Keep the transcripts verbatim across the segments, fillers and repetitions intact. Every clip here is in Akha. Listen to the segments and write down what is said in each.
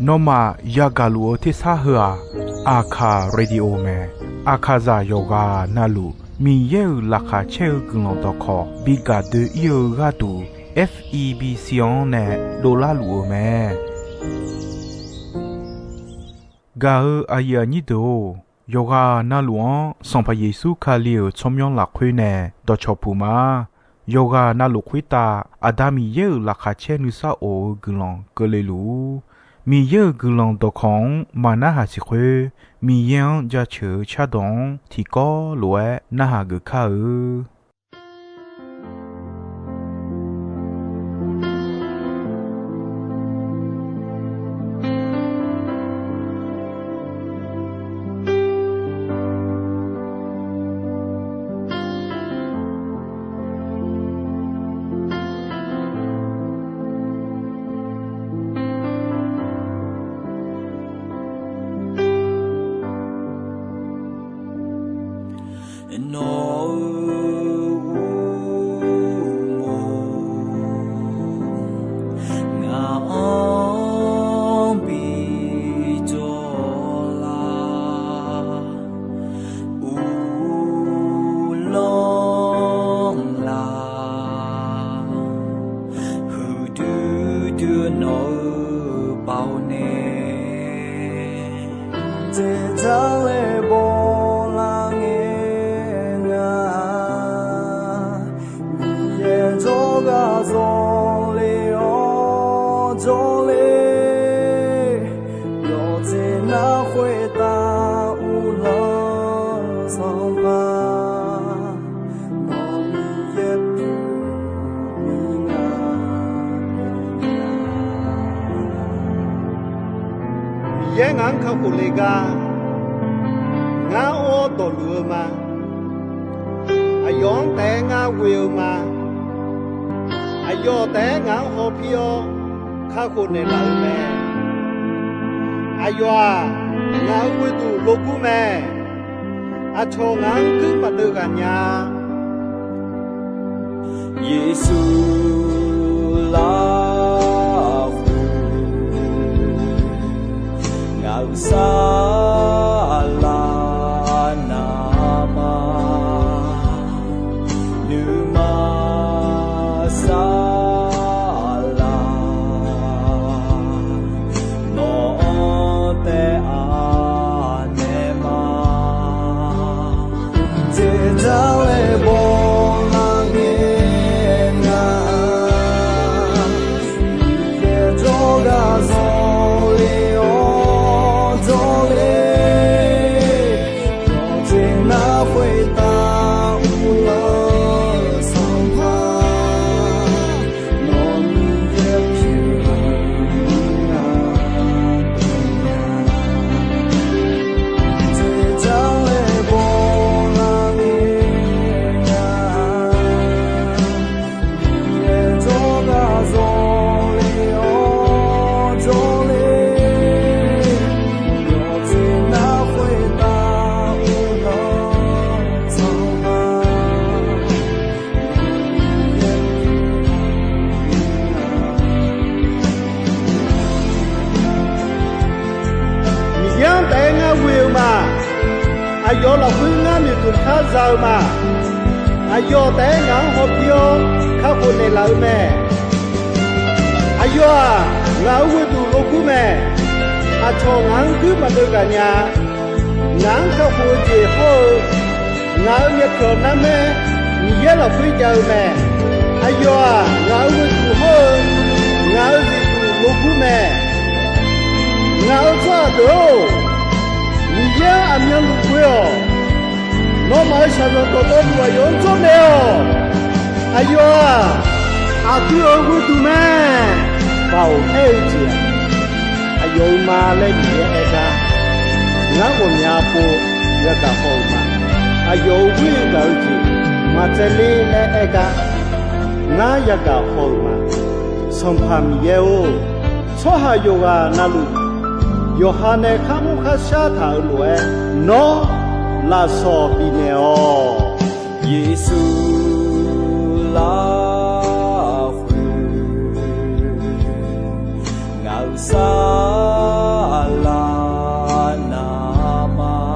Nawmaf yagaq luf-eu tersar heu-aq, Aqkaq Radio mae. Aqkaqzaq yawqghaq navluf Miqyaer-euq laqkhaq caer-eu guiqlanq dawqkawq bi gaq doe-ir-eu gharduq, F E B C-anr nae dovlar luf-eu mae. Gaq-eu aqyuif aqnyir deuq-or, yawqghaq navluf-anr Sanqpaq Yeqsur Kali-euq tsawrmyanr lafkhoer nae dawqcawq puq ma. Yawqghaq navluf khoertav Aqda Miqyaer-euq laqkhaq caer nuisar of-eu guiqlanq keuvle luf-ur. Miqyaer-euq guiqlanq dawqkawq-anr maqnarhaq siq khoer, Miqyaer-anr jaceuq-eu cardawq-anr tiqkawv lof-aer narhaq geuf kar-eu. Nawq-euq uqmov ngaq-anr bi jawr lar, uvlanr laf, huiqdui dui nawq-eu baoq nae, dzaeqdzaq laer bawlar ngae nga. Miqyaer jawrgar zawle-awr jawrle, yawqjeq nar khoertav uvlanr-eu Sanqpaq, nawq Miqyaer pyeuf-eu nga. Miqyaer ngaq-anr kakhof le gar, ngar or dawqluf-eu ma. Aqyawf-anr taef-aer ngar ghoe-eu ma. Aqyawf taef-aer ngaq-anr hawpir-awr kakhof naeqlaf-eu mae. Aqyawf-aq, ngaq-euq ghoeduq logur mae. Aqcawq ngaq-anr guir maqdeuv ghaq nya-a. Yeqsur lafkhoer ngaq-euq saflar navmaqma, nuima saflar nawq-anr taef-a naeq ma. Dzaeqdzaq laer bawlar ngae nga, Miqyaer jawrgar zawle-awr jawrle, yawqjeq nar khoertav uvlanr-eu Sanqpaq, nawq Miqyaer pyeuf-eu nga. Dzaeqdzaq laer bawlar ngae nga, Miqyaer jawrgar zawle-awr jawrle, yawqjeq nar khoertav uvlanr-eu Sanqpaq, Miqyaer-anr taef-aer ngar ghoe-eu ma. Aqyawf lafkhoer ngar noeqtmq kar za-eu ma. Aqyawf taef-aer ngaq-anr hawpir-awr kakhof naeqlaf-eu mae. Aqyawf-aq, ngaq-euq ghoeduq logur mae. Aqcawq ngaq-anr guir maqdeuv ghaq nya-a. Ngaq-anr kakhof-eu jeq hawr-eu, ngaq-euq myavpyawq narmaer Miqyaer lafkhoer jav-eu mae. Aqyawf-aq, ngaq-euq ghoeduq hawr-eu, ngaq-euq zifduq logur mae. Ngaq-euq tsawrhaq deuq-or, Miqyaer-anr aqmyanluf ghoe-awq. Nawmaf-euq shaqzanq dawqtawvluf aqyawf-anr jawrnaeq-awq. Aqyawf-aq, aqdui-euq ghoeduq mae. Baoq aer-eu jeq-aq, aqyawf-euq ma laer Miqyaer aer gar, ngar ghawqmya pov yagaq haw-euq ma. Aqyawf-euq ghoer-eu gaq-eu jeq maqtsaevler laer aer gar, ngar yagaq haw-euq ma. Sanqpaq Miqyaer-or, tsawrhaq yawqghaq navluf yawqha nae kharmr kharshar taq-euq lof-aer, nawr lafsawq bifnaeq-awq. Yeqsur lafkhoer Saqlaq navmaqnuima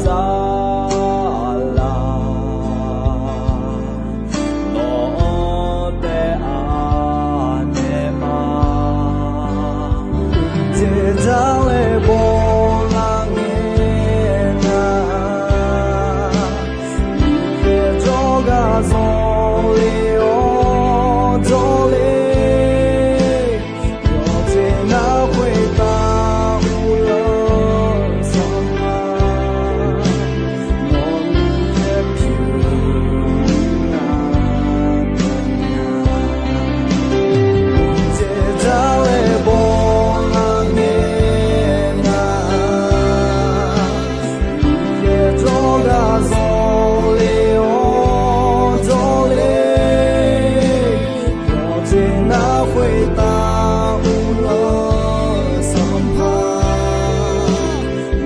saqlaq, nawq-anr taef-a naeq ma. Dzaeqdzaq laer bawlar ngae nar, Miqyaer jawrgar zanqler-awr jawrler, yawqjeq nar khoertav uvlanr sanqpaq, nawq-anr yaer pyeuf nar, dzaeqdzaq laer bawlar ngae nar, Miqyaer jawrgar zanqler-awr jawrler, yawqjeq nar khoertav uvlanr sanqpaq,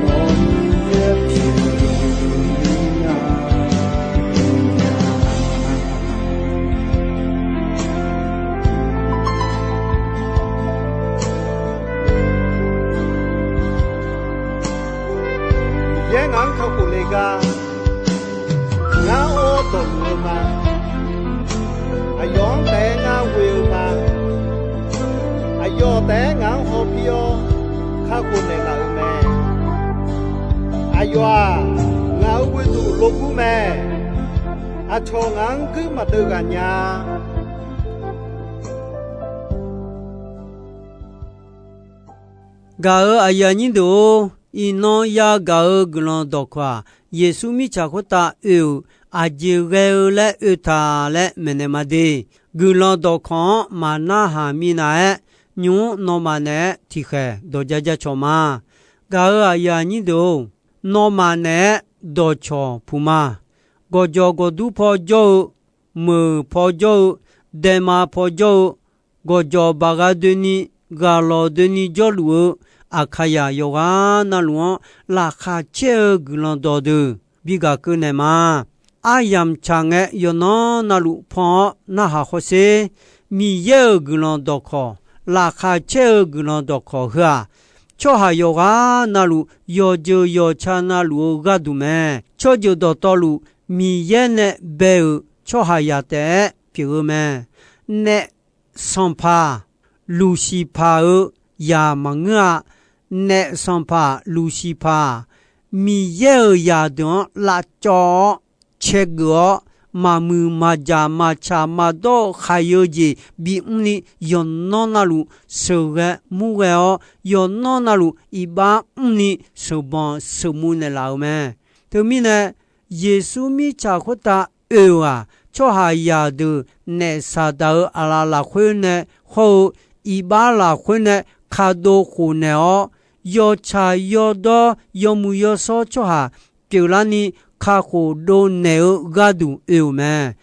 nawq-anr yaer pyeuf nar, Miqyaer ngaq-anr kakhof le gar, ngar or dawqluf-eu ma. Aqyawf-anr taef-aer ngar ghoe-eu ma. Aqyawf taef-aer ngaq-anr hawpir-awr kakhof naeqlaf-euq mae. Aqyawf-aq, ngaq-euq ghoeduq logur mae. Aqcawq ngaq-anr guir maqdeuv ghaq nya. Gaq-euq aqyuif aqnyir deuq-or, iqnan yagaq-eu guiqlanq dawqkawq-aq, Yeqsur mirtsaq khoertav oe-euq aqjeq ghae-eu laer oe taq laer maeqnaeq ma de. Guiqlanq dawqkawq-anr maqnarhaq minav-aer, nymq-mr nawmaf naeq-aer tiqkhaeq dawq ja ja cawq ma. Gaq-euq aqyuif aqnyir deuq-or, nawmaf naeq-aer dawqcawq puq ma. Gawqjawq gawqdur paw jawr-eu, meuq paw jawr-eu, daema paw jawr-eu, gawqjawq baqgha doeni, ghaqlawq doeni jawrluf-eu Aqkaqyaq yawqghaq navluf-anr laqkhaq caer-eu guiqlanq dawqdeuq bi gaq keuv naeq ma. Aryamq tsaq ngae yawqnan navluf pan-awr narhaq hawsher. Miqyaer-euq guiqlanq dawqkawq, laqkhaq caer-eu guiqlanq dawqkawq heu-aq, tsawrhaq yawqghaq navluf yawqjeuq yawqtsa navluf-eu gharduq mae. Tsawrjeuq dawqtawvluf Miqyaer nae bae-euq tsawrhaqzaq taef-aer pyeuf-eu mae. Naef sanqpaq Luqsiqpaq-euq zaq maqngeur-a. Naef sanqpaq Luqsiqpaq-aq, Miqyaer-euq zaqdeuq-anr lavcawv-awr, caegeuf-awr, maqmuiq maqjaq maqtsaq maqdawr-eu khaiq-eu jeq bimr ni, yawqnan navluf sheuqghae murghae-awr, yawqnan navluf iqbax mrni sheuqbanq sheuqmuv naeqlaf-euq mae. Teumirnae, Yeqsur mirtsaq khoertav oe-euq-aq, tsawrhaqzaq deuq naef Saqdaq-euq aqlaf lafkhoer nae hawr-eu iqbax lafkhoer nae kadov khofnaeq-awr, yawtsaq yawdawr yawmuiq yawshawr tsawrhaq pyeuflarni kakhof dovnaeq-eu gharduq oe-euq mae.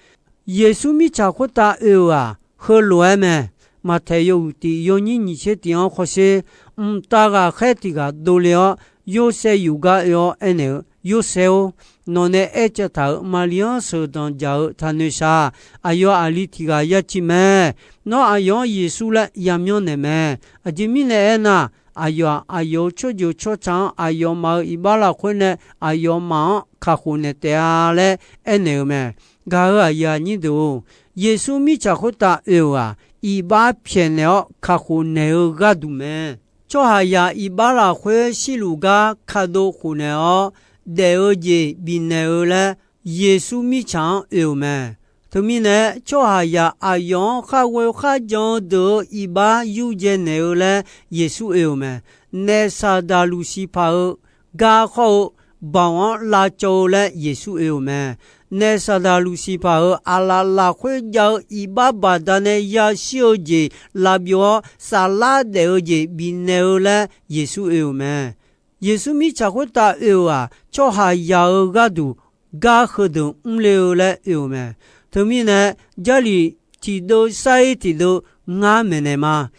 Yeqsur mirtsaq khoertav oe-euq-aq, heulof-aer mae. Maqtaeq yawhuiq tiq yawnyir nyiq tser tiq-anr hawsher. Mqtav ghaqkhaer tiq ghaq dovle-awr, Yorsaev yuf gar oe-awr aernaeq-eu, Yorsaev-or, nawq nae aercaev taq-euq Maqli-anr sheuqdanq dzaq-eu taqnoeq shaq. Aqyawf aqli tiq ghaq ya ciq mae. Nawr aqyawf-anr Yeqsur laer yamyanr naeq mae. Aqjeq mirnae aernar, aqyawf-aq, aqyawf-euq tsawrjeuq tsawrca-anr aqyawfmaf-euq iqbax lafkhoer nae aqyawfmaf-anr kakhof naeq taef-a laer aernaeq-eu mae. Gaq-euq aqyuif aqnyir deuq-or, Yeqsur mirtsaq khoertav oe-euq-aq, iqbax pyaeqnaeq-awr kakhof naeq-eu gharduq mae. Tsawrhaqzaq iqbax lafkhoer shirluf gar kadov khofnaeq-awr daef-eu jeq bifnaeq-eu laer Yeqsur mirtsaq-anr oe-euq mae. Teumirnae, tsawrhaqzaq aqyawf-anr kharghoe kharjan-eu deuq-euq iqbax yurdzae naeq-eu laer Yeqsur oe-euq mae. Naef Saqdaq Luqsiqpaq-euq gar khawr-eu baoq-anr lavcawv-eu laer Yeqsur oe-euq mae. Naef Saqdaq Luqsiqpaq-euq aqlaf lafkhoer jav-eu iqbax baqdanae yashir-eu jeq lavbyov-awr, saflar daef-eu jeq bifnaeq-eu laer Yeqsur oe-euq mae. Yeqsur mirtsaq khoertav oe-euq-aq, tsawrhaqzaq-euq gharduq gar heudeuq mrle-eu laer oe-euq mae. Teumirnae, Jarlif tiqdeuv sair tiqdeuv ngar maeqnaeq ma.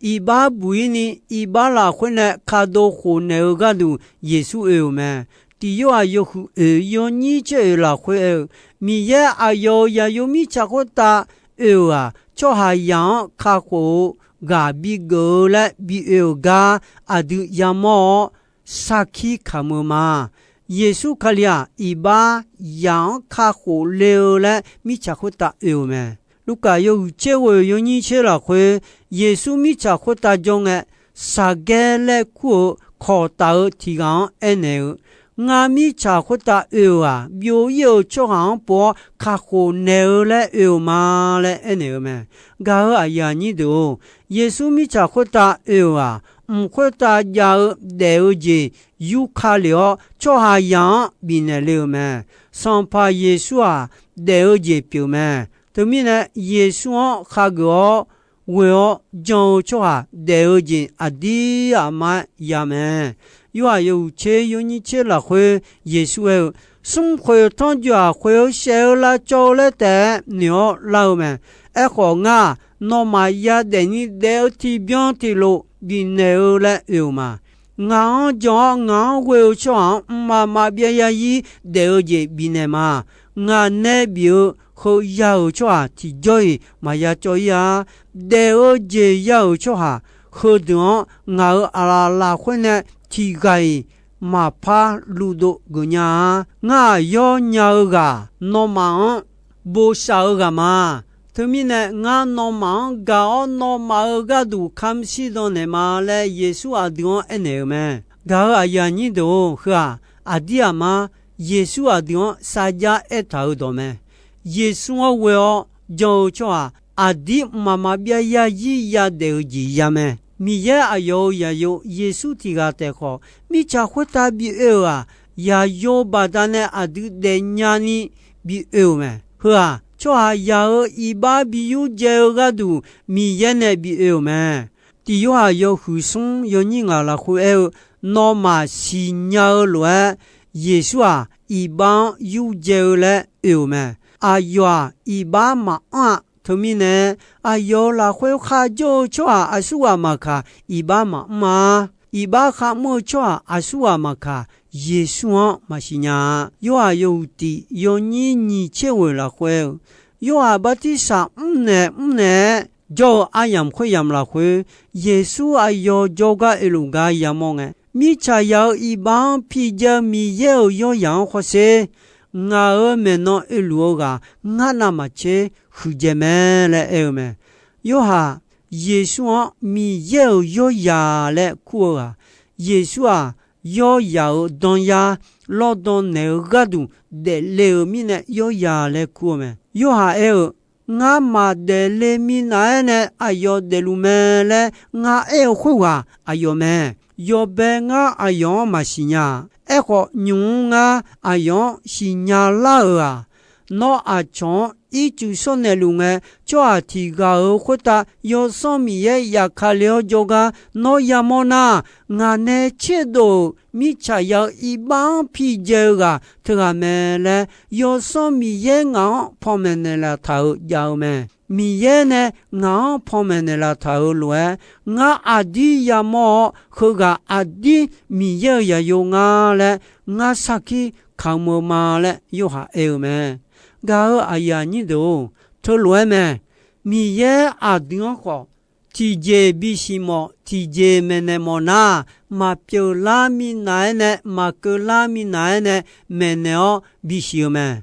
Iqbax buq-ir ni iqbax lafkhoer nae kadov khofnaeq-eu gharduq Yeqsur oe-euq mae. Tiq Yorhaq yawhuiq oeq yawnyir tser oeq lafkhoer aer-eu, Miqyaer aqyawf-euq zaqyo mirtsaq khoertav oe-euq-aq, tsawrhaqzaq-anr kakhof-eu ghaq bigeuf-eu laer bi oe-euq gar aqdui yamawr-awr, sarkir kamq-eu ma. Yeqsur Kali-aq, iqbax zaq-anr kakhof le-eu laer mirtsaq khoertav oe-euq mae. Lurkaf yawhuiq tser ghoeq yawnyir tser lafkhoer, Yeqsur mirtsaq khoertav jawr ngae, Saqgaer laer kur-eu kawqtaf-eu tiq ghaq-anr aernaeq-eu, Ngar mirtsaq khoertav oe-euq-aq, byov-ir-euq tsawrhaq-anr pov-awr kakhof naeq-eu laer oe-euq ma laer aernaeq-eu mae. Gaq-euq aqyuif aqnyir deuq-or, Yeqsur mirtsaq khoertav oe-euq-aq, mq khoertav jav-eu daef-eu jeq yurka lef-awr, tsawrhaqzaq-anr bifnaeq le-euq mae. Sanqpaq Yeqsur-aq, daef-eu jeq pyeuf mae. Teumirnae, Yeqsur-anr khageuf-awr ghoe-awr jan-eu tsawrhaq daef-eu jeq aqdir aqmar ya mae. Yorhaq yawhuiq tser yawnyir tser lafkhoer Yeqsur aer-eu, Smr khoeq tanrjoeq-aq, khoeq-eu shaef-eu lavcawv-eu laer taef-aer noeq-awr lar-eu mae. Aerkhawf, ngar-aq, nawmaf yadaef ni daef-eu tiqbyan tiqlof bifnaeq-eu laer oe-euq ma. Ngaq-anr jan-awr ngaq-anr ghoe-eu tsawrhaq-anr mqmaq maqbyav yarzir daef-eu jeq bifnaeq ma. Ngaq nae bif-eu heu ya-euq tsawrhaq tiqjawr-iq maqya cawv-ir-a. Daef-eu jeq ya-euq tsawrhaq heudeuq-anr ngaq-euq aqlaf lafkhoer nae tiqghaq-iq maqpar luvdov geuf nya-a. Ngar-aq, yawr nya-eu ghaq, nawmaf-anr bosav-eu ghaq ma. Teumirnae, ngar nawmaf-anr gaq-awr nawmaf-euq gharduq kamq shir dan naeq ma laer Yeqsur aqdui-anr aernaeq-euq mae. Gaq-euq aqyuif aqnyir deuq-or, heu-aq, aqdir aqmar Yeqsur aqdui-anr sarjax aertaq-euq dawq mae. Yeqsur-anr ghoe-awr jan-eu tsawrhaq aqdir mqmaq maqbyav yarzir yadaef-eu jeq ya mae. Miqyaer aqyawf-euq zaqyo Yeqsur tiq ghaq taef khawf, mirtsaq khoertav bi oe-euq-aq, zaqyo baqdanae aqdui daefnya ni bi oe-euq mae. Heu-aq, tsawrhaqzaq-euq iqbax bi yurdzae-eu gharduq Miqyaer nae bi oe-euq mae. Tiq Yorhaq yawhuiq smr yawnyir ngaq lafkhoer aer-eu, Nawmaf siqnya-eu lof-aer, Yeqsur-aq, iqbax-anr yurdzae-eu laer oe-euq mae. Aqyawf-aq, iqbax maqanr-a. Teumirnae, aqyawf-euq lafkhoer kharjawr-eu tsawrhaq aqsurghaq maqkaq, iqbax maqmr-a. Iqbax kharmr-eu tsawrhaq aqsurghaq maqkaq, Yeqsur-anr maqsiq nya-a. Yorhaq yawhuiq tiq yawnyir nyiq tser ghoeq lafkhoer-eu, Yorhaq bartirsaq mrnaeq mrnaeq-aer jawr-eu aryamq khoeryamq lafkhoer, Yeqsur aqyawf jawrgar oeluf gar yamawr ngae, mirtsaqzaq-euq iqbax-anr pijae-eu Miqyaer-euq yawryaq-anr hawsher. Ngaq-euq maeqnan oeluf-eu ghaq ngar navmaqtser huiqdzae mae laer aer-eu mae. Yorhaq Yeqsur-anr Miqyaer-euq yawryaq laer kur-eu ghaq, Yeqsur-aq, yawryaq-euq danyar lawrdan naeq-eu gharduq daefle-euq mirnae yawryaq laer kur-eu mae. Yorhaq aer-eu, Ngar maqdaef le minav-aer nae aqyawf daefluf mae laer ngar aer-eu khoerghaq aqyawf mae. Yawbae ngar aqyawf-anr maqsiq nya-a. Aerkhawf, nymq-mr ngar aqyawf-anr siqnya lar-euq-aq, nawr aqcawq-anr ircuf shawrnaeq luf ngae, tsawrhaq tiq ghaq-euq khoertav Yawsanr Miqyaer yafkale-awr jawrgar nawr yamawr nar, ngaq nae tserdov-euq mirtsaqzaq-eu iqbax-anr pijae-eu ghaq teughaq mae laer, Yawsanr Miqyaer ngaq-anr panmaeq naeqlaf taq-euq jav-eu mae. Miqyaer nae ngaq-anr panmaeq naeqlaf taq-euq lof-aer, ngar aqdir yamawr-awr, heughaq aqdir Miqyaer-euq zaqyo ngar laer ngar sarkir kamq-eu ma laer Yorhaq aer-eu mae. Gaq-euq aqyuif aqnyir deuq-or, teulof-aer mae. Miqyaer aqdui-anr khawf, tiqjeq bisiq mawf, tiqjeq maeqnaeq mawf nar, maqpyeuf lar minav-aer nae, maqkeuv lar minav-aer nae maeqnaeq-awr bisiq-eu mae.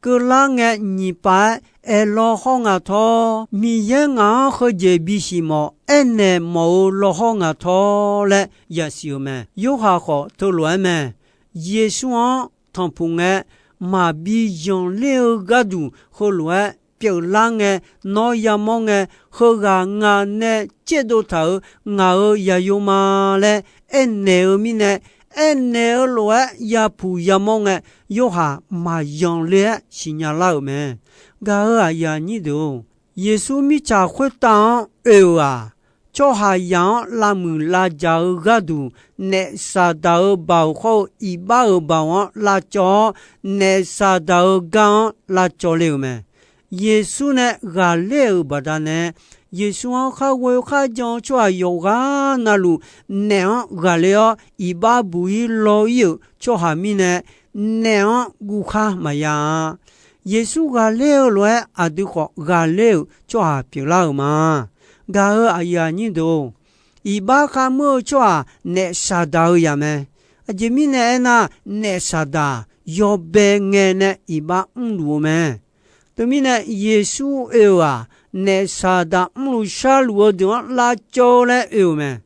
Keuvlar ngae nyiq pav-aer aerlawr hawr nga tawr, Miqyaer ngaq-anr heujeq bisiq mawf, aernaeq mawf-eu lawr hawr nga tawr laer yasiq-eu mae. Yorhaq khawf teulof-aer mae. Yeqsur-anr tanqpuq ngae, maqbi zanqler-eu gharduq heulof-aer pyeuflar ngae, nawr yamawr ngae, heughaq ngaq nae tserdov taq-euq ngaq-euq zaqyo ma laer aernaeq-eu mirnae, aernaeq-eu lof-aer yapuq yamawr ngae, Yorhaq maqzanqler-aer siqnya lar-euq mae. Gaq-euq aqyuif aqnyir deuq-or, Yeqsur mirtsaq khoertav-anr oe-euq-aq, tsawrhaqzaq-anr lavmuiq lavjaq-eu gharduq, naef Saqdaq-euq baoq khawr-eu iqbax-euq baoq-anr lavcawv-awr, naef Saqdaq-euq gar-anr lavcawv le-euq mae. Yeqsur nae ghaqler-euq baqdanae, Yeqsur-anr kharghoe kharjan-eu tsawrhaq yawqghaq navluf, naef-anr ghaqler-awr iqbax buq-ir law-ir-euq tsawrhaq mirnae, naef-anr guvkhar maqya-a. Yeqsur ghaqler-eu lof-aer aqdui khawf ghaqler-euq tsawrhaq pyeuflar-euq ma. Gaq-euq aqyuif aqnyir deuq-or, iqbax kharmr-eu tsawrhaq naef Saqdaq-eu zaq mae. Aqjeq mirnae aernar, naef Saqdaq yawbae ngae nae iqbax mrluf-eu mae. Teumirnae Yeqsur oe-euq-aq, naef Saqdaq mrluf sharluf-eu deuq-anr lavcawv-eu laer oe-euq mae.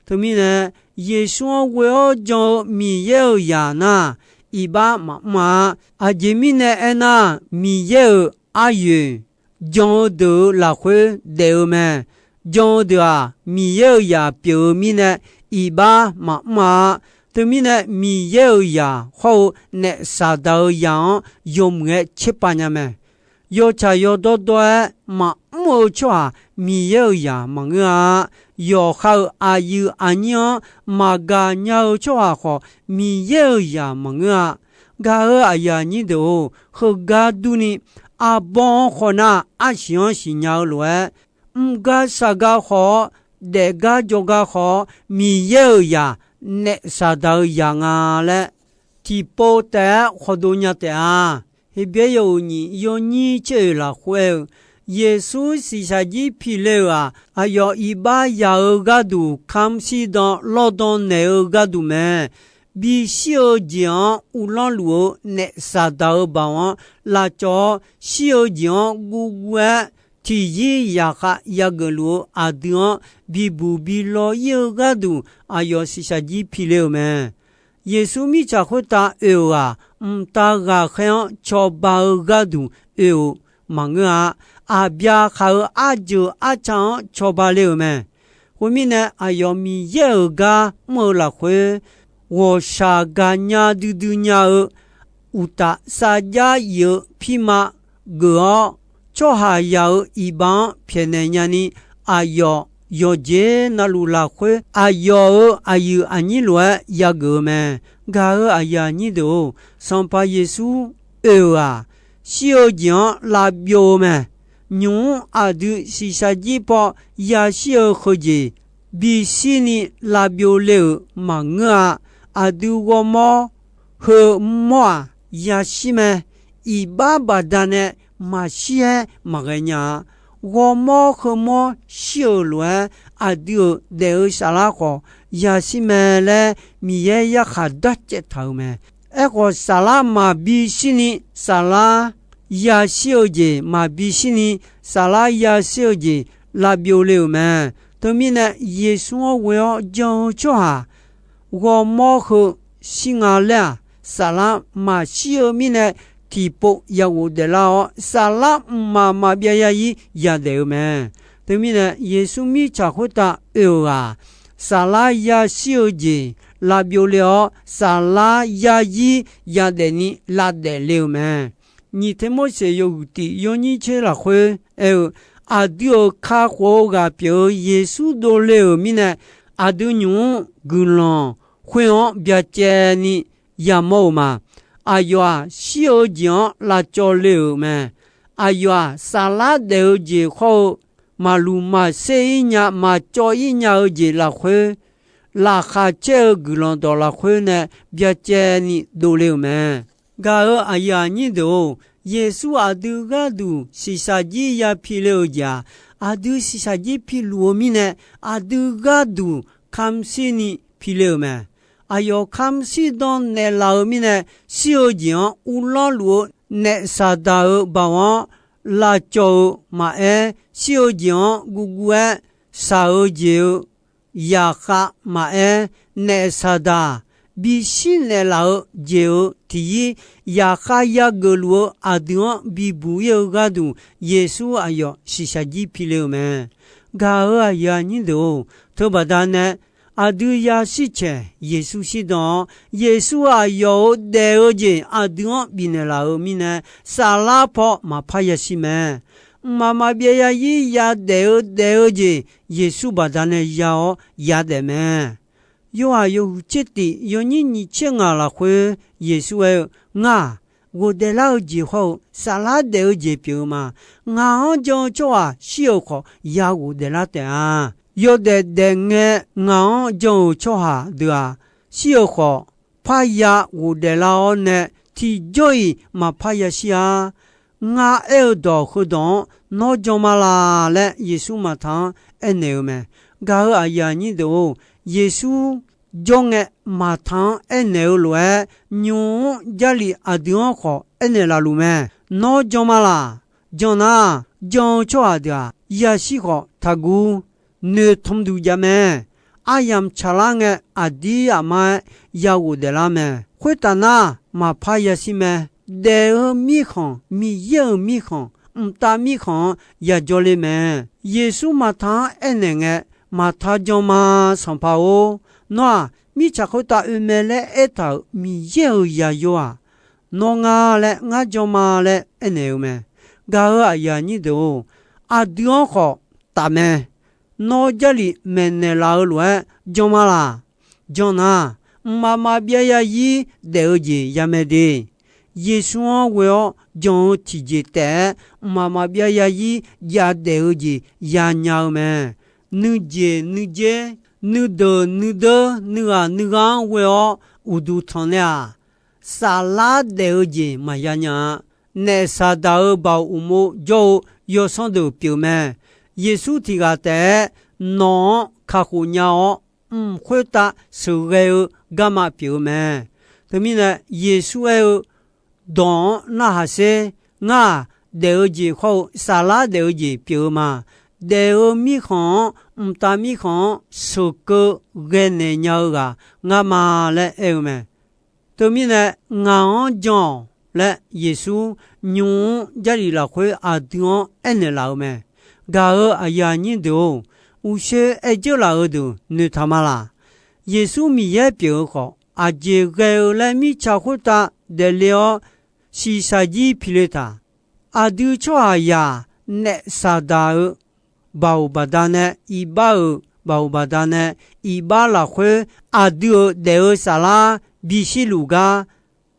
Teumirnae Yeqsur-anr ghoe-awr jan-eu Miqyaer-euq zaq nar, iqbax maqmr-a. Aqjeq mirnae aernar, Miqyaer-euq aryoeq jan-eu deuq-euq lafkhoer daef-eu mae. Jan-eu deuq-aq, Miqyaer-euq zaq pyeuf-eu mirnae iqbax maqmr-a. Teumirnae Miqyaer-euq zaq hawr-eu naef Saqdaq-euq zaq-anr yawmuiq-aer tserpav nya mae. Yawtsaq yawdawr dawr-aer maqmr-eu tsawrhaq Miqyaer-euq zaq maqngeur-a. Yawqha-euq aqyuif aqnyir-anr maqgaq nya-eu tsawrhaq khawf Miqyaer-euq zaq maqngeur-a. Gaq-euq aqyuif aqnyir deuq-or, heugar durni arbawr-anr khawf nar, arsiq-anr siqnya-eu lof-aer, mr gar shaq gar khawf-awr, daef gar jawr gar khawf-awr, Miqyaer-euq zaq naef Saqdaq-euq zaq nga laer tiqpov taef-aer khawdov nya taef-a. Heqbyaer yawhuiq nyiq yawnyir tser oeq lafkhoer aer-eu, Yeqsur shiqshaq jir piqle-euq-aq, aqyawf iqbax yaq-eu gharduq kamr shirdan lawrdan naeq-eu gharduq mae. Bishir-eu jeq-anr uvlanr luf-eu naef Saqdaq-euq baoq-anr lavcawv-awr, shir-eu jeq-anr guvguv-aer tiqzir zaqkhav yageuf luf-eu aqdui-anr bibuq bi law ir-eu gharduq, aqyawf shiqshaq jir piqle-euq mae. Yeqsur mirtsaq khoertav oe-euq-aq, mqtav ghaqkhaer-anr cawba-eu gharduq oe-euq maqngeur-a. Aqbyaqhaq-euq arjeuq arca-anr cawba le-euq mae. Khoermirnae, aqyawf Miqyaer-euq gar mr-eu lafkhoer, ghawqshaq gaqnya duidui nya-eu uqtaf sarjax if-eu pirma geuf-awr, tsawrhaqzaq-euq iqbax-anr pyaeqnaeq nyani, aqyawf yawqjeq navluf lafkhoer aqyawf-euq aqyuif aqnyir lof-aer yageuf-eu mae. Gaq-euq aqyuif aqnyir deuq-or, Sanqpaq Yeqsur oe-euq-aq, shir-eu jeq-anr lavbyov-eu mae. Nymq-mr aqdui shiqshaq jir paw yashir-eu heujeq bishirni lavbyov le-euq maqngeur-a. Aqdui ghawrmawr heumawr-aq yashir mae. Iqbax baqdanae maqshir-aer maqghae nya-a. Ghawrmawr heumawr shir-euq lof-aer, aqdui-euq daef-eu saflar khawf yashir mae laer Miqyaer yarkhaq darcaev taq-euq mae. Aerkhawf, saflar maqbi shirni saflar yashir-eu jeq maqbi shirni, saflar yashir-eu jeq lavbyov le-euq mae. Teumirnae, Yeqsur-anr ghoe-awr jan-eu tsawrhaq ghawrmawr heu shir nga laer-aq, saflar maqshir-eu mirnae tiqpov yaghof daeflar-awr, saflar mqmaq maqbyav yazir yadaef-eu mae. Teumirnae, Yeqsur mirtsaq khoertav oe-euq-aq, saflar yashir-eu jeq lavbyov le-awr, saflar yazir yadaef ni lavdaef le-euq mae. Nyiq Tirmorseq yawhuiq tiq yawnyir tser lafkhoer aer-eu, aqdui-euq kakhof-eu ghaq pyeuf-eu Yeqsur dovle-euq mirnae, aqdui nymq-mr guiqlanq khoer-anr byacaevni yamawr-euq ma. Aqyawf-aq, shir-eu jeq-anr lavcawv le-euq mae. Aqyawf-aq, saflar daef-eu jeq hawr-eu maqluq maqser-ir nya maqcawv-ir nya-eu jeq lafkhoer, laqkhaq caer-eu guiqlanq dawq lafkhoer nae byacaevni dovle-euq mae. Gaq-euq aqyuif aqnyir deuq-or, Yeqsur aqdui gharduq shiqshaq jir ya pi le-euq jeq-aq, aqdui shiqshaq jir piluf-eu mirnae, aqdui gharduq kamq shirni pi le-euq mae. Aqyawf kamq shirdan naeqlaf-eu mirnae, shir-eu jeq-anr uvlanr luf-eu naef Saqdaq-euq baoq-anr lavcawv-eu maqaer, shir-eu jeq-anr guvguv-aer shaq-eu jeq-eu yaqkhav maqaer, naef Saqdaq bishir naeqlaf-eu jeq-eu tiqzir yaqkhav yageuf luf-eu aqdui-anr bibuq ir-eu gharduq, Yeqsur aqyawf shiqshaq jir pi le-euq mae. Gaq-euq aqyuif aqnyir deuq-or, teubaqda nae aqdui yashir caeq Yeqsur shirdan-awr, Yeqsur aqyawf-euq daef-eu jeq aqdui-anr bifnaeq laf-euq mirnae, saflar paw maqpar yashir mae. Mqmaq maqbyav yazir yadaef-eu daef-eu jeq Yeqsur baqdanae ya-awr yadaef mae. Yorhaq yawhuiq tser tiq yawnyir nyiq tser ngaq lafkhoer Yeqsur aer-eu, Ngaq-aq, ghofdaef lar-eu jeq hawr-eu saflar daef-eu jeq pyeuf-eu ma. Ngaq-anr jan-eu tsawrhaq shir-euq khawf ya ghofdaeflar taef-a. Yawdaef daefngae ngaq-anr jan-euq tsawrhaq deuq-aq, shir-euq khawf parya ghofdaeflar-awr nae tiqjawr-iq maqpar yashir-a. Ngar aer-eu dawq heudawq-anr nawr jan ma laq laer Yeqsur Maqta-anr aernaeq-eu mae. Gaq-euq aqyuif aqnyir deuq-or, Yeqsur jawr ngae Maqta-anr aernaeq-eu lof-aer, nymq-mr Jarlif aqdui-anr khawf aernaeq laf luf mae. Nawr jan ma laq? Jan nar, jan-eu tsawrhaq deuq-aq, yashir khawf taqguv. Noeqtmq duq jav mae. Aryamq tsaqlar ngae, aqdir aqmar-aer yaghof daeflar mae. Khoertaf nar, maqpar yashir mae. Daef-eu mirkhanq, Miqyaer-euq mirkhanq, mqtav mirkhanq-anr yajawr le mae. Yeqsur Maqta-anr aernaeq ngae, Maqta jan ma. Sanqpaq-or, nawr-aq mirtsaq khoertav oemae laer aertaq-euq Miqyaer-euq zaqyo-aq, nawr ngar laer, ngar jan ma laer aernaeq-eu mae. Gaq-euq aqyuif aqnyir deuq-or, aqdui-anr khawf taf mae. Nawr Jarlif maeqnaeq laf-eu lof-aer jan ma laq? Jan nar, mqmaq maqbyav yazir daef-eu jeq ya mae de. Yeqsur-anr ghoe-awr jan-eu tiqjeq taef-aer, mqmaq maqbyav yazir jav daef-eu jeq yanya-eu mae. Nuijeq nuidzer, nuideuq nuideur, nuighaq nuighaq-anr ghoe-awr uqduq tanq nae-aq, saflar daef-eu jeq maqya nya-a. Naef Saqdaq-euq baoq uqmov jawr-eu yawsanr deuq pyeuf mae. Yeqsur tiq ghaq taef-aer nawq-anr kakhof nya-awr, mq khoertav sheuqghae-eu garma pyeuf-eu mae. Teumirnae, Yeqsur aer-eu dawq-anr narhaq sher. Ngar-aq, daef-eu jeq hawr-eu saflar daef-eu jeq pyeuf-eu ma. Daef-eu mirkhanq-anr, mqtav mirkhanq-anr sheuqkeuv ghae naeq nya-eu ghaq ngar ma laer aer-eu mae. Teumirnae, ngaq-anr jan-awq laer Yeqsur nymq-mr Jarlif lafkhoer aqdui-anr aernaeq laf-eu mae. Gaq-euq aqyuif aqnyir deuq-or, uqshoe aer dzeur laf-eu deuq noeqtaq ma laq? Yeqsur Miqyaer pyeuf-eu khawf, aqjeq ghae-eu laer mirtsaq khoertav daefle-awr shiqshaq jir pile taq. Aqdui tsawrhaqzaq naef Saqdaq-euq baoq baqdanae iqbax-euq baoq baqdanae iqbax lafkhoer aqdui-euq daef-eu saflar bishir luf gar,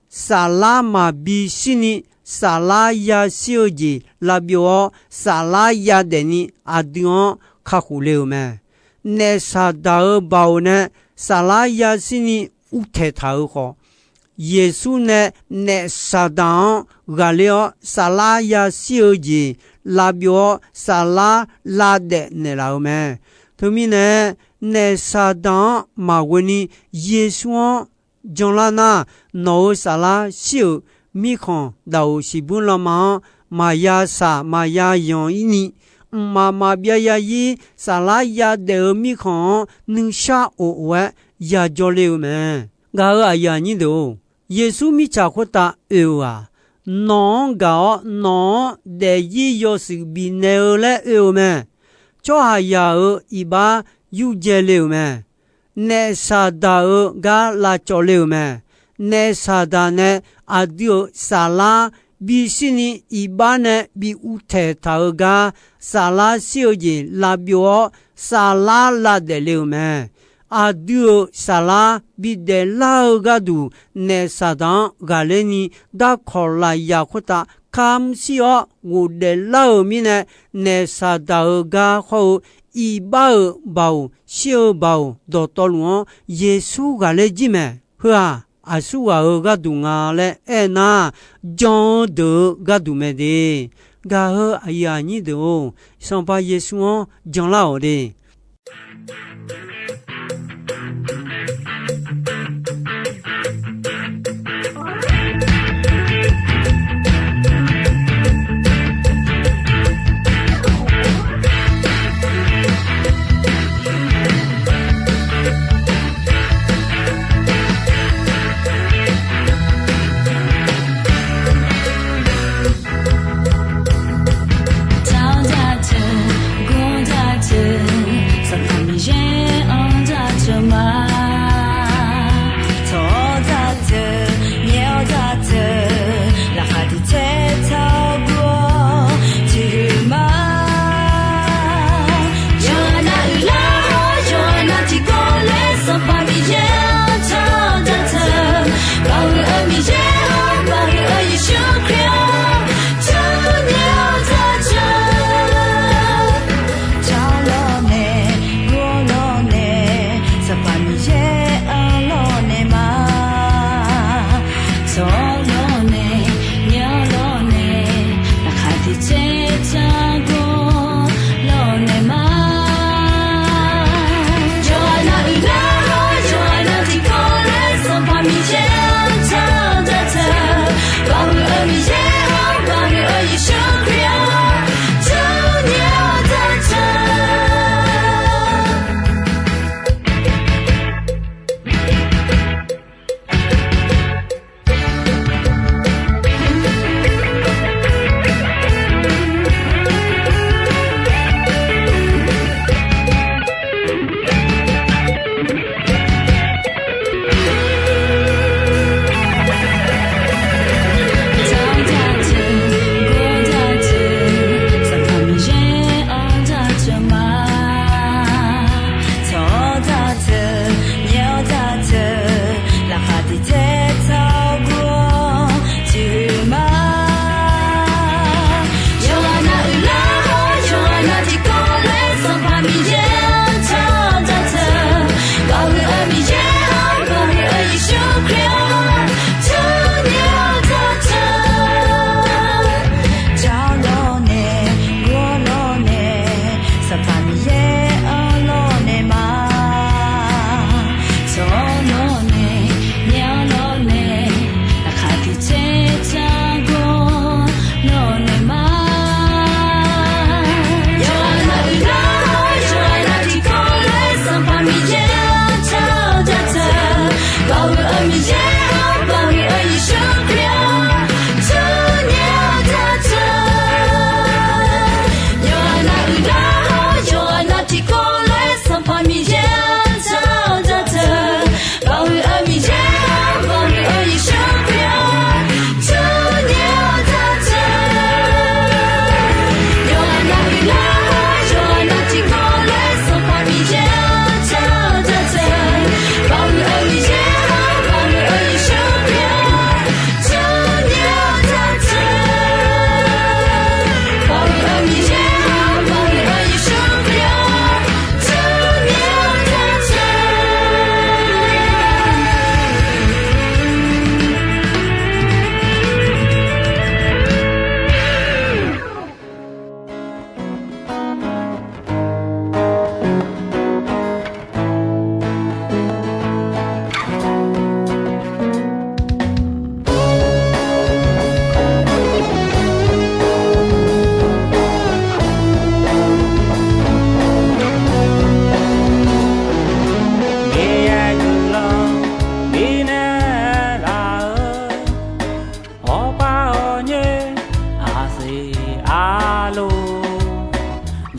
saflar maqbi shirni saflar yashir-eu jeq lavbyov-awr, saflar yadaef ni aqdui-anr kakhof le-euq mae. Naef Saqdaq-euq baoq nae saflar yashirni uvtaeq taq-euq khawf, Yeqsur nae naef Saqdaq-anr ghaqler-awr saflar yashir-eu jeq lavbyov-awr saflar lavdaef naeqlaf-eu mae. Teumirnae, naef Saqdaq-anr maqghoeni Yeqsur-anr janlar nar, nawq-euq saflar shir-euq mirkhanq daqoq shiqbuir lanma-anr maqya shaq maqya yanq-ir ni, mqmaq maqbyav yazir saflar yadaef-eu mirkhanq-anr nuishar of of-aer yajawr le-eu mae. Gaq-euq aqyuif aqnyir deuq-or, Yeqsur mirtsaq khoertav oe-euq-aq, nawq-anr gaq-awr nawq-anr daefzir yawshuif bifnaeq-eu laer oe-eu mae. Tsawrhaqzaq-euq iqbax yurdzae le-euq mae. Naef Saqdaq-euq gar lavcawv le-euq mae. Naef Saqdaq nae aqdui-euq saflar bishirni iqbax nae bi uvtaeq taq-eu gar, saflar shir-eu jeq lavbyov-awr saflar lavdaef le-euq mae. Aqdui-euq saflar bidaef lar-eu gharduq, naef Saqdaq-anr ghaqler ni darkawq lafyaq khoertav kamq shir-awr ghofdaef lar-euq mirnae, naef Saqdaq-euq gar hawr-eu iqbax-euq baoq shir-eu baoq dawqtawvluf-anr Yeqsur ghaqler jir mae. Heu-aq, aqsurghaq-euq gharduq nga laer aernar, jan-eu deuq-euq gharduq mae de. Gaq-eu aqyuif aqnyir deuq-or, Sanqpaq Yeqsur-anr janlar-awq de.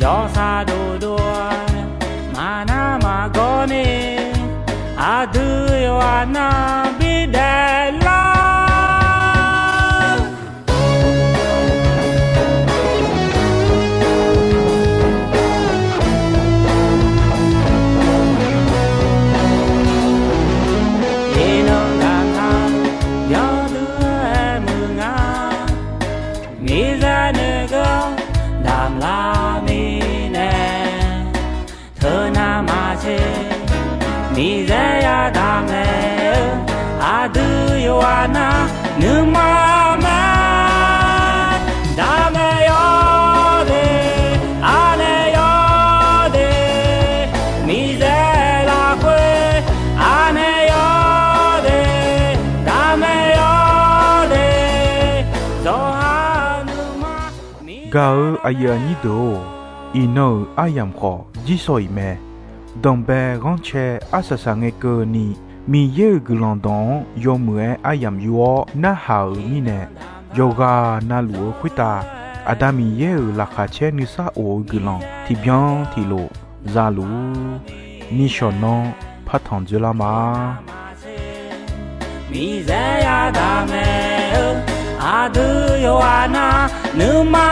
Yawshaq dovdov-aer maqnar maqgawr ni, aqdui yawqghaq nar bidaef lar. Iqnan gaqnar yawdui-aer muiq nga, miqzaq noeqgeur damlar mirnae, teunav maqtser miqzaq yadaq mae-eu, aqdui yawqghaq nar nuima mae, daqmaeq yawde, aqnaeq yawde, miqzaq lafkhoer aqnaeq yawde, daqmaeq yawde, zawqha nuima. Gaq-eu aqyuif aqnyir deuq-or, iqnan-euq aryamq khawf jirsawq iq mae. Danqbae ghanrcae arsaq saq ngae keuvni, Miqyaer-euq guiqlanq dawq-anr yawmuiq-aer aryamq yur-awr narhaq-euq mirnae, yawqghaq navluf-eu khoertav Aqda Miqyaer-euq laqkhaq caer nuisar of-eu guiqlanq tiqbyan tiqlof za luf-ur. Nishawq nanr partanq dzeurlar ma. Miqzaq yadaq mae-eu, aqdui yawqghaq nar nuima